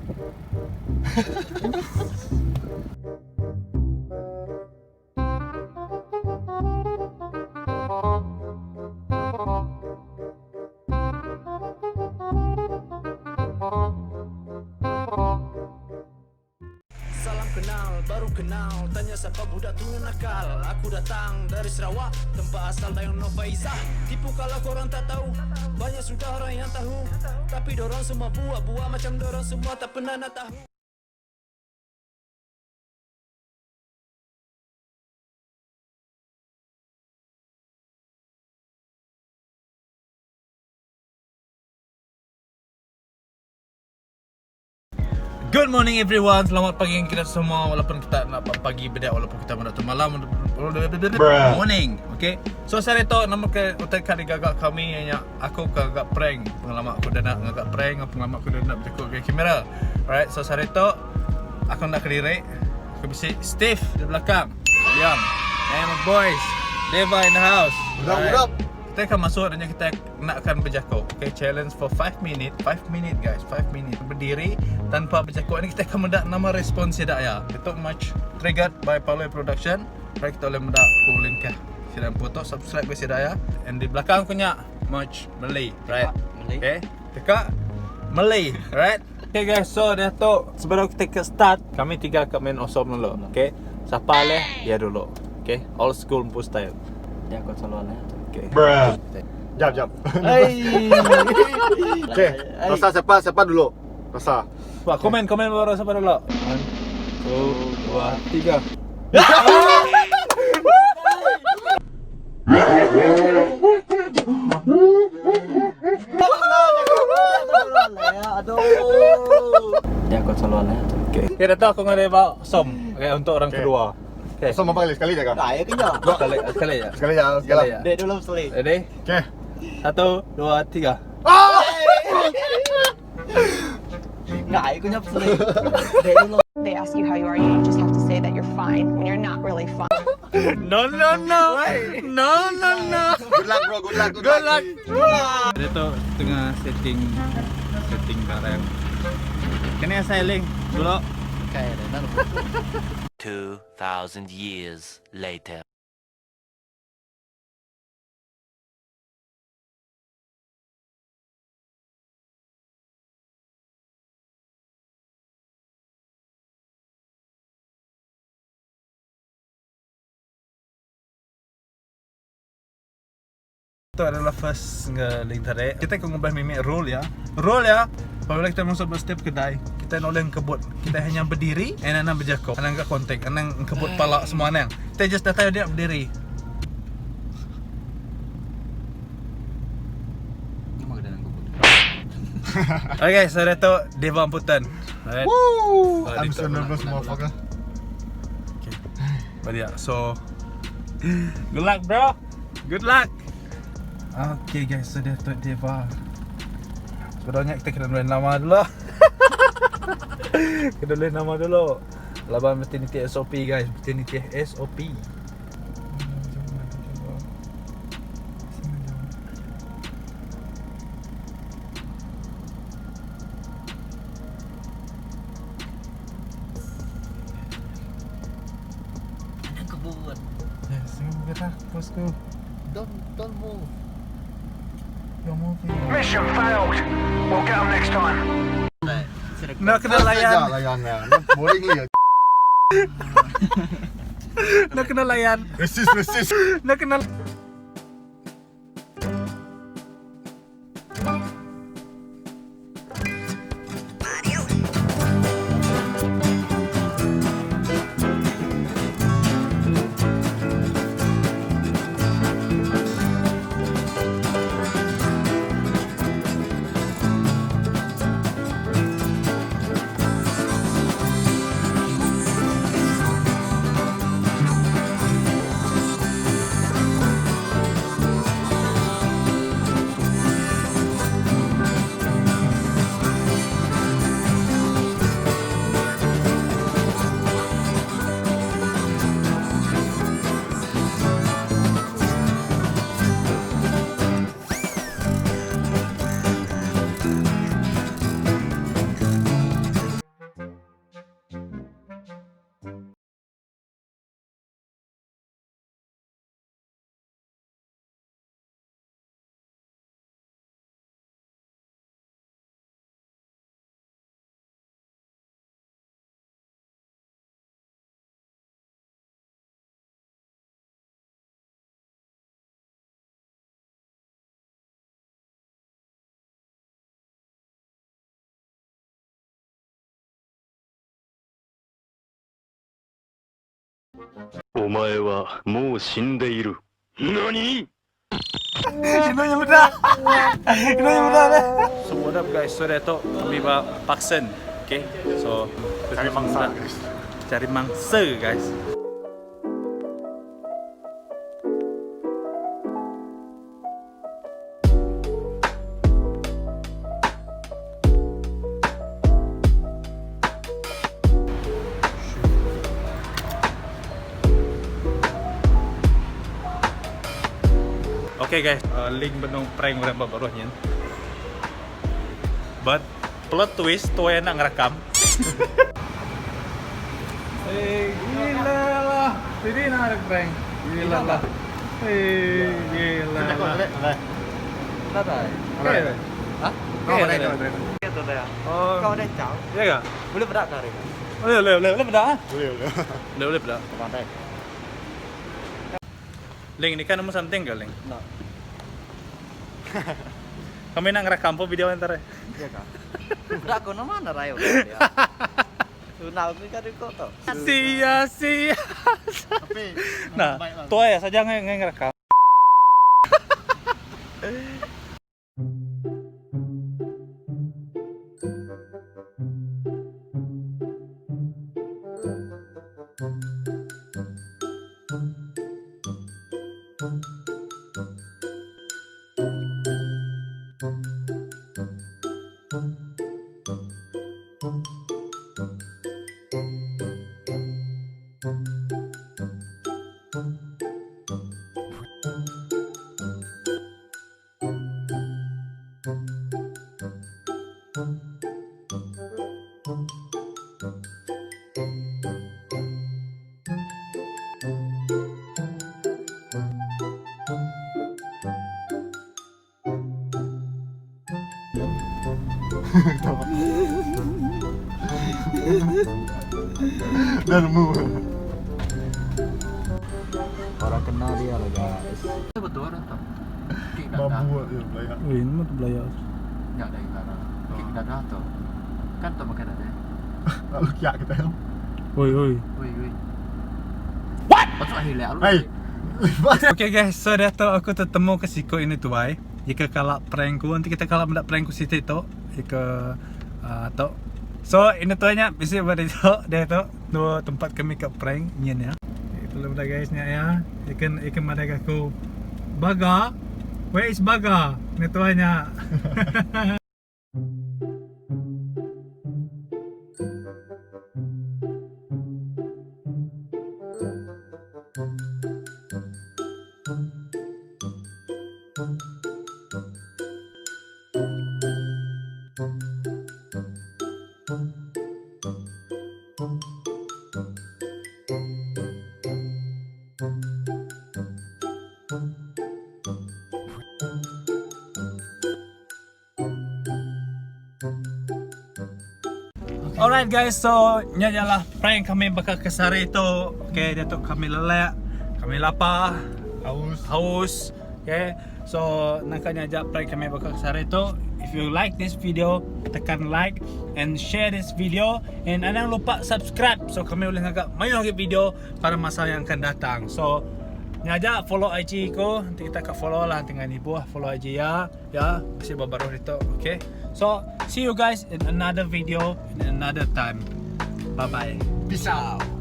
Salam kenal, baru kenal Tanya sapa budak tu nakal Aku datang dari Sarawak Tempat asal Dayang Nofaizah Tipu kalau korang tak tahu Banyak sudah orang yang tahu Tapi dorang semua buat-buat Macam dorang semua tak pernah nak tahu. Good morning everyone. Selamat pagi kita semua walaupun kita nak pagi beda walaupun kita nak malam morning. Okay. So saya tu nama ke utai kali gagak kami yang aku gagak prank pengalaman aku dah nak gagak prank pengalaman aku dah nak bercakap ke kamera. Alright, so saya tu aku nak kelirik aku bisi Steve di belakang. Diam. And my boys, Deva in the house. What up, what up? Kita akan masuk dan kita nak akan berjakuk. Okay, challenge for 5 minute. 5 minute guys, 5 minute. Berdiri tanpa berjakuk ni kita akan mendak nama respons sidak ya. Itu much triggered by Paloi Production. Right, kita boleh mendak ku link ke. Sidak foto subscribe ke sidak ya. And di belakang aku nya much Malay, right? Malay. Okay. Tekak Malay, right? Okay guys, so dah tu sebelum kita ke start, kami tiga ke main osom dulu. Okay. Siapa leh? Ya dulu. Okay, old school pun style. Dia aku selalu lah. Okay. Bruh. Jap, jap. Hey. Okay, Rosa siapa siapa dulu? Rosa. Pak, komen komen baru siapa dulu. One, two, dua, tiga. Aduh. Dia aku selalu lah. Okay. Okay, dah tahu aku ngada bawa som. Okay, untuk orang Okay. kedua. Okay. Rosa berapa kali? Sekali je kah? Nah, ya kena. Sekali, sekali ya. Sekali je, sekali Sekali lah. ya. Dek dulu sekali. Ready? Okay. Satu, dua, tiga. Ngai aku nyap sekali. Dek dulu. They ask you how you are, you just have to say that you're fine when you're not really fine. No, no, no. No, no, no. Good luck bro, good luck, good, Good luck. Dia tu tengah setting setting barang. Kena saya link dulu. Kai dah nak. 2,000 years later. Itu adalah first link tadi. Kita akan ngubah mimik rule ya. Rule ya. Apabila kita masuk setiap kedai, kita nak boleh kebut. Kita hanya berdiri and anang berjakok. Anang kat kontak, anang kebut palak semua anang. Kita just datang dia berdiri. Nama kedai nang kubur. Okay, so dah tu Deva Amputan. Alright. Woo! Oh, I'm dito. so nervous motherfucker. Okay. But yeah, so good luck bro. Good luck. Okay guys, so dia tu Deva. Sebenarnya kita kena nulis nama dulu. kena nulis nama dulu. Laban mesti niti SOP guys, mesti niti SOP. Nang kubur. Yes, gerak bosku. Don't move. You're moving. Mission failed. We'll get 'em next time. Nak kena layan. Layan ya. Boring ni. Nak kena layan. Resist, resist. Nak kena. Inu nya meda. Inu nya meda deh. So what up guys, so diatu kami ba Parkson. Okay, so Cari mangsa guys. Cari mangsa guys. Okay guys, uh, link benung prank orang ba baruh nyin. But plot twist tuai nak ngerakam. Eh, gila lah. Jadi nak prank. Gila lah. Eh, gila lah. Nadai. Okay. Hah? Kau ada kau ada. Itu dia. Oh. Kau ada cau. Ya ke? Boleh pedak kari. Boleh, boleh, boleh, boleh pedak ah. Boleh boleh. Boleh, boleh pedak. Pandai. Ling, ni kan nemu something ke, Ling? Nah. Kami nak ngerekam po video ntar. Iya kah? Pedak kau nama mana rayo dia. Tunau ni kan kau tau. Sia sia. Tapi Nah, tua ya saja nge nge ngerekam. Dah nemu. Orang kenal dia lah guys. Betul orang tahu. Mampu dia belayak. Wih, ini mah belayak. Enggak ada ibarat. Kek dadah tu. Kan tu makan ada. Lalu kiak kita. Oi, oi. Woi woi. What? Masuk akhir lah. Hey. Okay guys, so dah tahu aku tertemu ke siko ini tuai. Jika kalak prank ku, nanti kita kalak mendak prank ku siti tu. Jika uh, tu. So ini tuainya bisi buat itu dia tu dua tempat kami ke prank nyin ya. Itu lah dah guys nya ya. Ikan ikan madai aku. Baga. Where is Baga? Ni tuainya. Alright guys, so nya lah prank kami bakal ke sehari tu. Okay, dia tu kami lelak, kami lapar, Haus. haus. Okay, so nakanya aja prank kami bakal ke sehari tu. If you like this video, tekan like and share this video and jangan lupa subscribe so kami boleh ngagak mayuh lagi video pada masa yang akan datang. So nya aja follow IG ko, nanti kita akan follow lah dengan ibu lah, follow IG ya. Ya, mesti baru itu, okay? So, see you guys in another video in another time. Bye bye. Peace out.